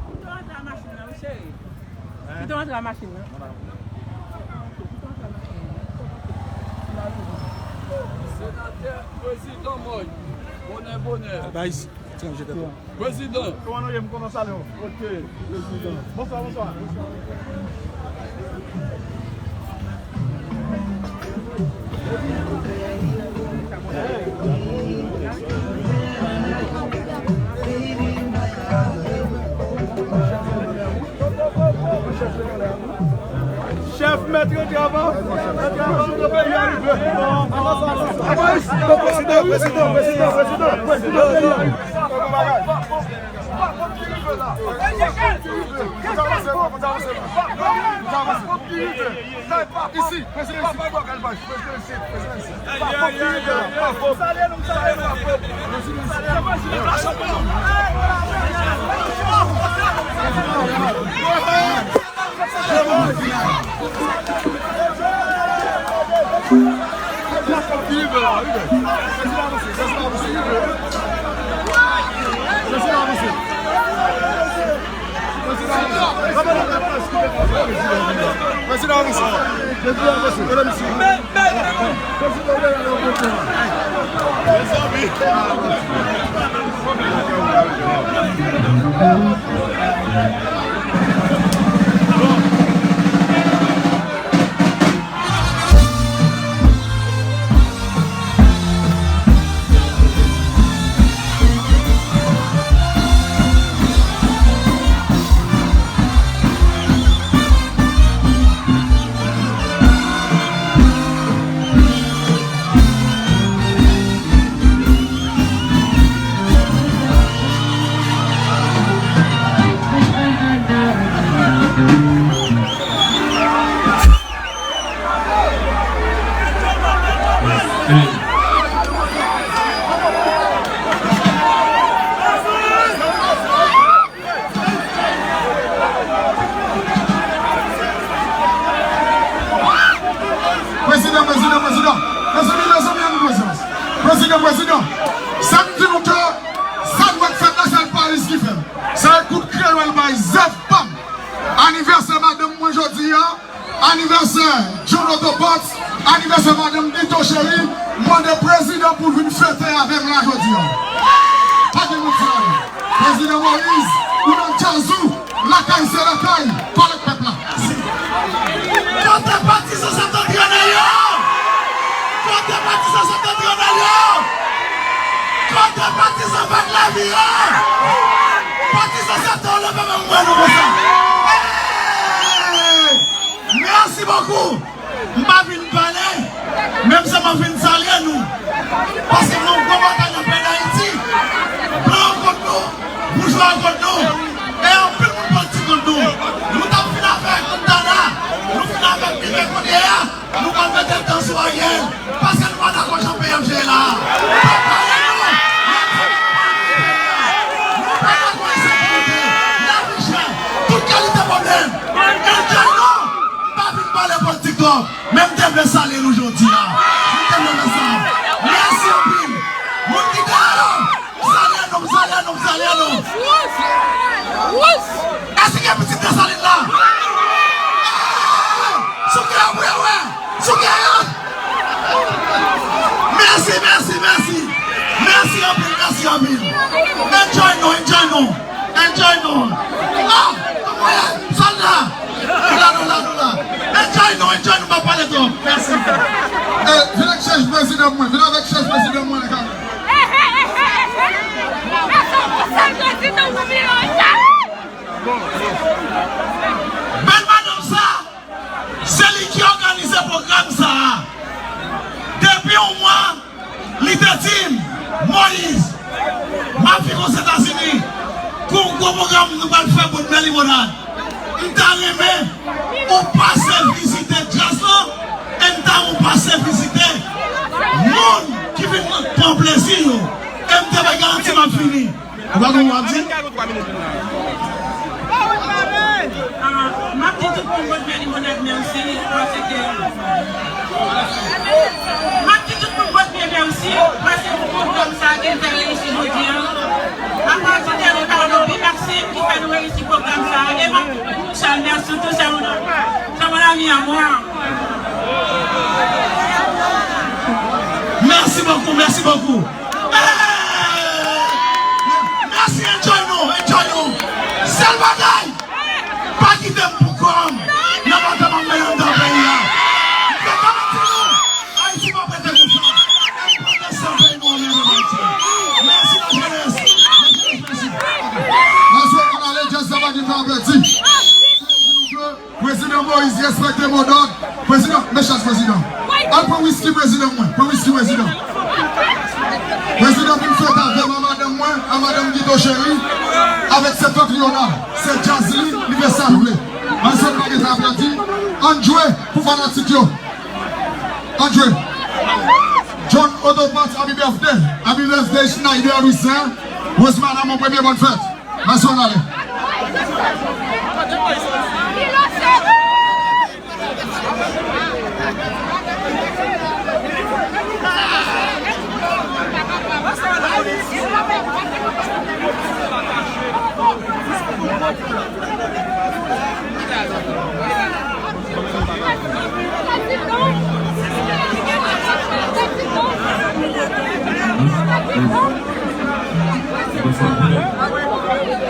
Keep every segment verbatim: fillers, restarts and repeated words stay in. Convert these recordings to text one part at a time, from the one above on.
Pito antre a machin nan, wi, cheri. Pito antre a machin nan. Pito antre a machin nan. Senatè, prezidan Mòy. Bonè, bonè. Bay etranje tèt ou. Prezidan. Kòman nou ye? M kontan salye w. Ok, prezidan. Bonswa, bonswa. Chèf, mèt travay, mèt travay, nou te peyi a rive. Avanse, avanse. Prezidan, prezidan, prezidan, prezidan, prezidan peyi a. Isi, prezidan isi. Prezidan avanse. Prezidan avanse. Prezidan avanse. Prezidan, prezidan, prezidan. Mezanmi, mezanmi, ann prezans. Prezidan, prezidan. Sa m di nou ke sa dwèt fèt la, se Paris ki fè l. Se kout kreyòl bay zèf pa m. Anivèsè madanm mwen jodi a, anivèsè John Otto Potts, anivèsè madanm Dito Cheri, m mande prezidan pou l vin fete avè m la jodi a. Pa gen manti ladan. Prezidan Moïse, ou nan djaz ou, lakay se lakay, pale ak pèp la. Kote patizan Sentandrye yo? Kote patizan Sentandrye yo? Kote patizan Vag Lavi yo? Patizan Sentandrye, leve men mwen nou konsa. Hey! Merci beaucoup. M pa vin pale, men m sèlman vin salye nou. Paske nou gwo batay nan peyi Dayiti. Blan an kont nou, boujwa an kont nou, e anpil moun politik kont nou. Nou t ap fin avèk Montana, nou fin avèk Milen kounye a, nou pral mete l tan sou Ariel. Paske nou pa dakò jan peyi ap jere la a. Prepare nou, nou pa dakò ensekirite, lavi chè, tout kalite pwoblèm. Enjoy nou, m pa vin pale politik twòp, men m te vle salye nou jodi a. M te vle fè sa. Mèsi anpil. Moun ki dèyè yo, m salye nou, m salye nou, m salye nou. Èske gen pitit Desalin la? Souke yo pou yo wè. Souke yo. Mèsi, mèsi, mèsi. Mèsi anpil, mèsi anpil. Enjoy nou, enjoy nou. Enjoy nou. Ah, kòman ye? Sòlda. Nou la, nou la, nou la. Enjoy nou, enjoy nou, pa pale twòp. Mèsi. Eh, vin ak chèz prezidan mwen, vin avèk chèz prezidan mwen la, kanmenm. Bèl madanm sa, se li ki òganize pwogram sa a. Depi yon mwa, li te di m, Moïse, m ap viv Ozetazini, gon gwo pwogram nou pral fè pou n bè limonad. M ta renmen ou pase vizite djaz lan, e m ta renmen ou pase vizite moun ki vin pran plezi yo. E m te bay garanti m ap vini. Ou pa konn w ap di? Ah, m ap di tout moun bòt bè limonad mèsi, paske m ap di tout moun bòt bè mèsi. Surtout, c'est mon, c'est mon ami à moi. Merci beaucoup, merci beaucoup. Hey! Merci, enjoy nou, enjoy nou. Sèl bagay, pa kite m pou kò m. Nan moman m mennen anndan peyi a. M fè kòmanse nou. Ayiti p ap rete konsa. N ap pran destin peyi nou an men Bondye. Mèsi lajenès. Lajenès, mèsi. Mèsi, ann ale, jazz la pa gen tan pèdi. Prezidan Moïse, respekte mo dòd. Prezidan, men chèz prezidan. Al pran wiski prezidan mwen. Pran wiski prezidan. Prezidan vin fèt avè m, a madanm mwen, a madanm Guido Chéri, avèk se tante Liona. Se jazz li, li fè sa l vle. Ann sot pa gen sa pèdi. Ann jwe pou fanatik yo. Ann jwe. John Autopart, happy birthday. Happy birthday, Schneider Louissaint. Rosemana, mon premye, bòn fèt. Mèsi, ann ale.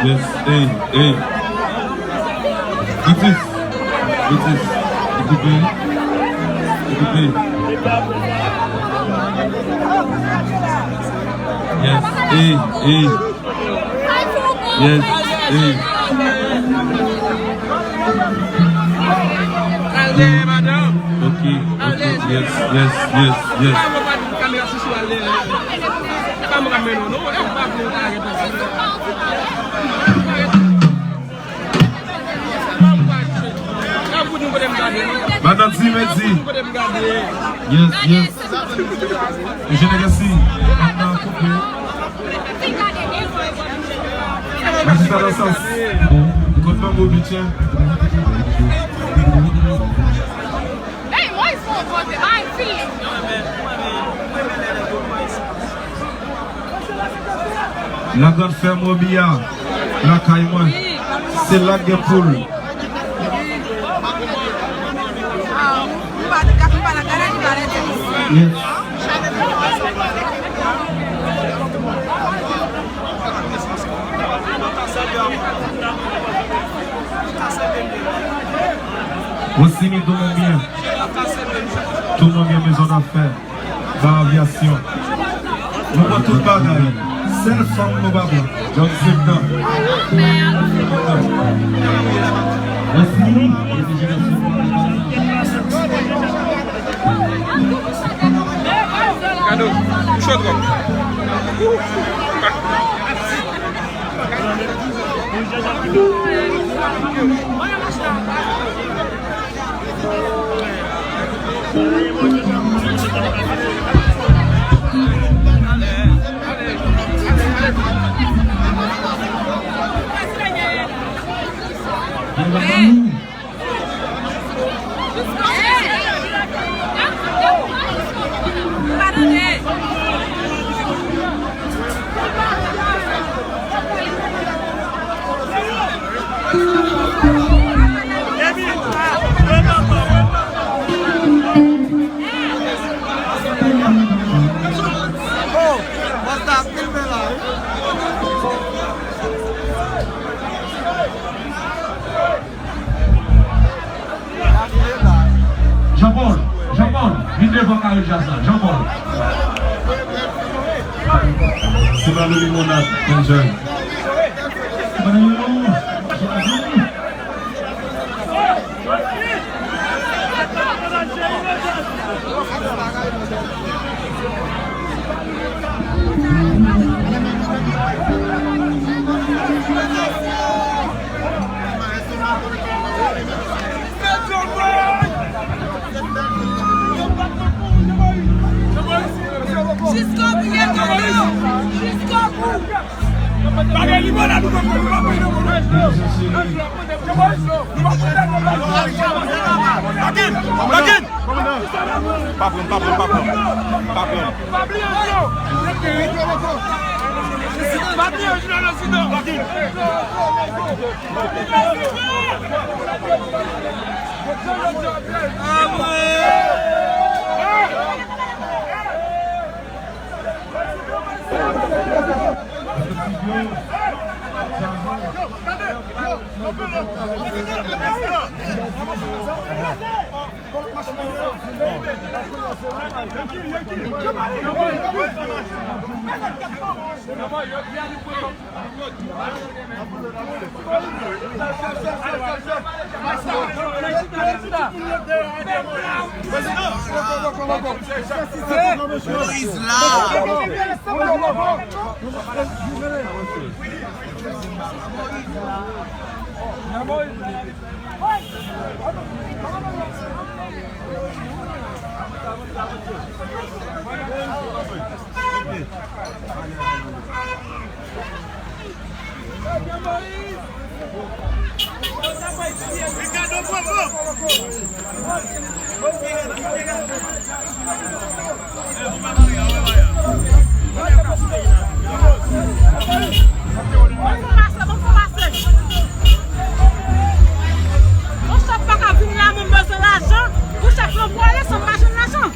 Yes, hey, hey. Itis, Itis, okipe, okipe. Yes, hey, hey. Yes, hey. Ok, ok, yes, yes, yes, yes. Madan Dimedi. Yes, yes. Eugène Gassi, ann koupe. Majistra Dansas, kot manbo bitch an? Hey, Moïse, bon, bon, se pa yon fi. Lagrand fèm Robi a, lakay mwen, se la k gen poul. Yes. Wosini, tou moun byen? Tou moun byen, mezon dafè? Ba avyasyon. Nou pran tout bagay. Sèl fanm nou pa pran. John Septan. Gade w, cho twòp. Jean Paul, Jean Paul, vin devan kare djaz la, Jean Paul. Se pa nou limonad, enjoy. Se pa nou limonad. Jusqu'au bout, jusqu'au bout. Bagay limonad ou pran pou nou pa pran nan mwen. Back in! Back in! Pa pran, pa pran, pa pran. Pa pran. Moïse la. Yon chèf pa ka vin la, mwen bezwen lajan. Pou chèf lan pwale san m pa jwenn lajan.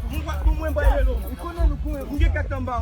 Mwen, mwen, mwen, mwen, mwen, mwen gen kat anba.